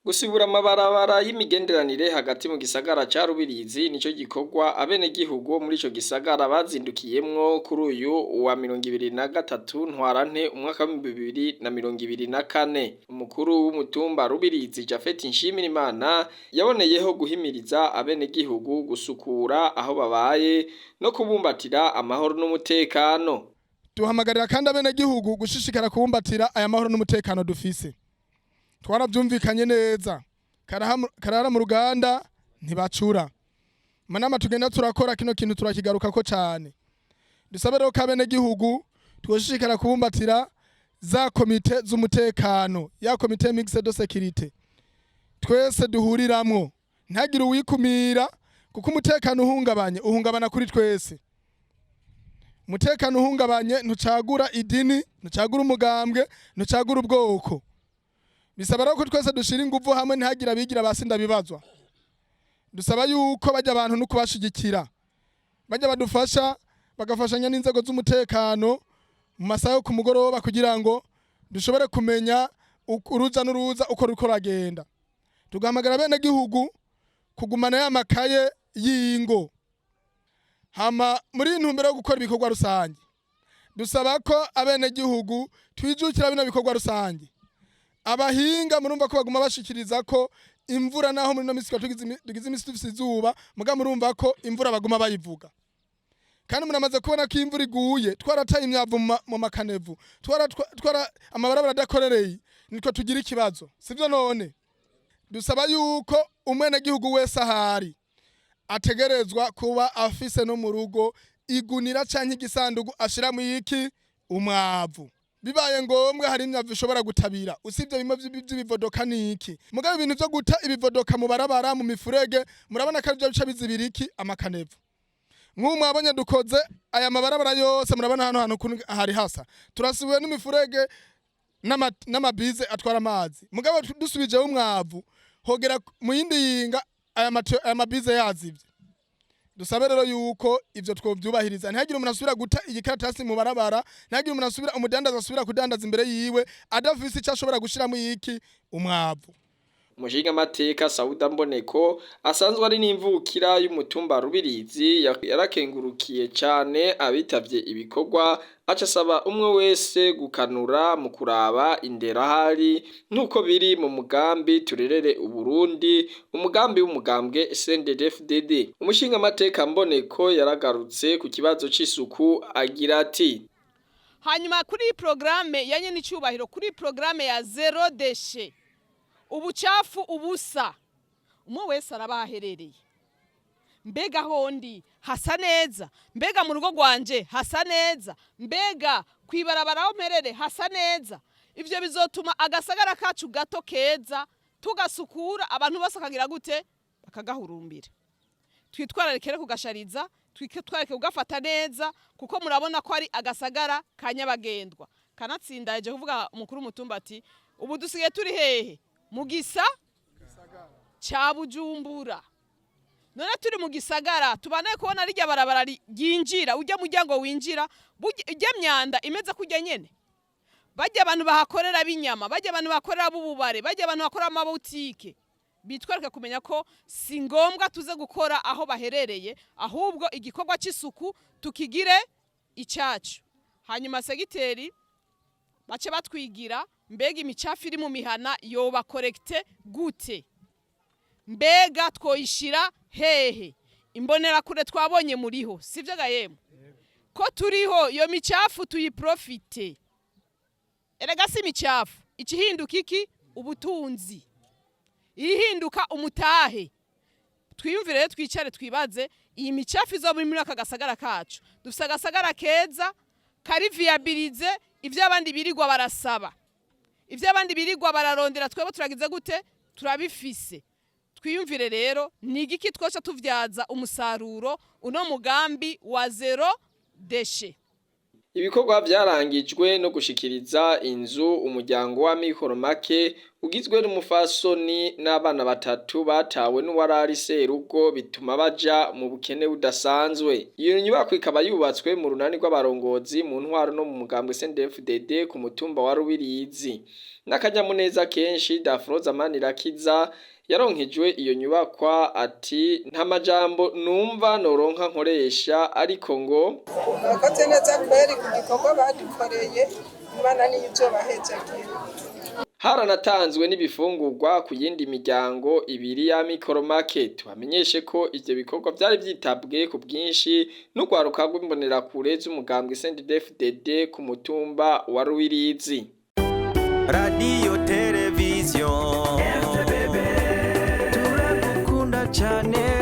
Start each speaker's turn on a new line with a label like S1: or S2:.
S1: Gusibura amabarabara y'imigenderanire hagati mu gisagara ca Rubirizi nico gikorwa abenegihugu bo muri ico gisagara bazindukiyemwo kuri uyu wa 23 Ntwarante umwaka w'2024. Umukuru w'umutumba Rubirizi, Japhet Nshimirimana, yaboneyeho guhimiriza abenegihugu gusukura aho babaye no kubumbatira amahoro n'umutekano.
S2: Duhamagarira kandi abenegihugu gushishikara kubumbatira aya mahoro n'umutekano dufise. Twaravyumvikanye neza, karara mu ruganda ntibacura. Mu nama tugenda turakora, kino kintu turakigarukako cane. Dusabe rero ko abenegihugu twoshishikara kubumbatira za komite z'umutekano, ya comité mixte de sécurité twese duhuriramwo, ntagire uwikumira, kuko umutekano uhungabanye uhungabana kuri twese. Umutekano uhungabanye ntucagura idini, ntucagura umugambwe, ntucagura ubwoko. Bisaba rero ko twese dushira inguvu hamwe, ntihagire abigira basinda bibazwa. Dusaba yuko bajya abantu no kubashigikira, bajya badufasha, bagafashanya n'inzego z'umutekano mu masaha yo ku mugoroba, kugira ngo dushobore kumenya uruza n'uruza uko ruriko ruragenda. Tugahamagara bene gihugu kugumana ya makaye y'ingo. Hama muri iyi ntumbero yo gukora ibikorwa rusange, dusaba ko abenegihugu twijukira bino bikorwa rusange. Abahinga murumva ko baguma bashikiriza ko imvura, naho muri no misi tugize imisi dufise izuba, muga murumva ko imvura baguma bayivuga. Kandi muramaze kubona ko imvura iguye twarataye imyavu mu ma caniveaux, twara amabarabara adakorereye, nitwe tugira ikibazo, sivyo? None dusaba yuko umwenegihugu wese ahari ategerezwa kuba afise no mu rugo igunira canke igisandugu ashiramo iki umwavu. Bibaye ngombwa hari imyavu ishobora gutabira, usibye bimwe vy'ibivodoka niki. Mugabo ibintu vyo guta ibivodoka mu barabara, mu mifurege, murabona ko arivyo bica bizibira iki ama caniveaux. Nk'ubu mwabonye dukoze aya mabarabara yose, murabona hano hantu ukuntu hari hasa, turasubiwe n'imifurege n'amabize atwara amazi. Mugabo dusubijeho umwavu, hogera mu yindi yinga aya mabize yazivye. Dusabe rero yuko ivyo twovyubahiriza, ntihagire umuntu asubira guta igikaratasi mu barabara, ntihagire umuntu asubira, umudandaza asubira kudandaza imbere yiwe adafise ico ashobora gushiramo iki umwavu.
S1: Umushingamateka Sauda Mboneko, asanzwe ari n'imvukira y'umutumba Rubirizi, yarakengurukiye cane abitavye ibikorwa, aca asaba umwe wese gukanura mu kuraba indero ahari, nk'uko biri mu mugambi Turerere Uburundi, umugambi w'umugambwe CNDD-FDD. Umushingamateka Mboneko yaragarutse ku kibazo c'isuku agira ati:
S3: Hanyuma kuri iyi porogaramu ya nyene icubahiro, kuri iyi porogaramu ya zéro déchet, ubucafu ubusa, umwe wese araba aherereye. Mbega hondi hasa neza? Mbega mu rugo rwanje hasa neza? Mbega kwibarabara aho mperere hasa neza? Ivyo bizotuma agasagara kacu gato keza tugasukura, abantu bose akagira gute, bakagahurumbira. Twitwararike rero kugashariza, twitwararike kugafata neza, kuko murabona ko ari agasagara ka nyabagendwa. Kanatsinda yaje kuvuga umukuru w'umutumba ati ubu dusigaye turi hehe? Mu gisa ca Bujumbura. None turi mu gisagara, tubanaye kubona rirya barabara ryinjira, ujya muryango winjira, ijya myanda imeze kujya nyene. Bajya abantu bahakorera b'inyama, bajya abantu bahakorera b'ububare, bajya abantu bakorera amabutike, bitwereke kumenya ko si ngombwa tuze gukora aho baherereye, ahubwo igikorwa c'isuku tukigire icacu. Hanyuma segiteri bace batwigira mbega imicafu iri mu mihana yoba collectée gute? Mbega twoyishira hehe? Imbonerakure twabonye muriho, sivyo gayemwe? Ko turiho, iyo micafu tuyiprofite. Erega si imicafu ikihinduka iki ubutunzi, ihinduka umutahe. Twiyumvire rero, twicare twibaze iyi micafu izoba muri aka gasagara kacu. Dufise agasagara keza kari viabilisé. Ivyo abandi birirwa barasaba, ivyo abandi birirwa bararondera, twebwe turagize gute? Turabifise. Twiyumvire rero ni igiki twoca tuvyaza umusaruro uno mugambi wa zéro déchet.
S1: Ibikorwa vyarangijwe no gushikiriza inzu umuryango w'amikoro make ugizwe n'umufasoni n'abana batatu batawe n'uwarari serugo bituma baja mu bukene budasanzwe. Iyo nyubako ikaba yubatswe mu runani rw'abarongozi mu ntwaro no mu mugambwe CNDD-FDD ku mutumba wa Rubirizi. N'akanyamuneza kenshi Dafroza Manirakiza yaronkejwe iyo nyubakwa ati nta majambo numva noronka nkoresha ariko ngo
S4: Bakoze neza kweri ku gikorwa badukoreye, Imana niyo izobahezagira.
S1: Haranatanzwe n'ibifungurwa ku yindi miryango ibiri y'amikoro make. Tubamenyeshe ko ivyo bikorwa vyari vyitabwe ku bwinshi n'urwaruka rw'imbonerakure z'umugambwe CNDD-FDD ku mutumba wa Rubirizi.
S5: Radiyo, televiziyo, turagukunda cyane.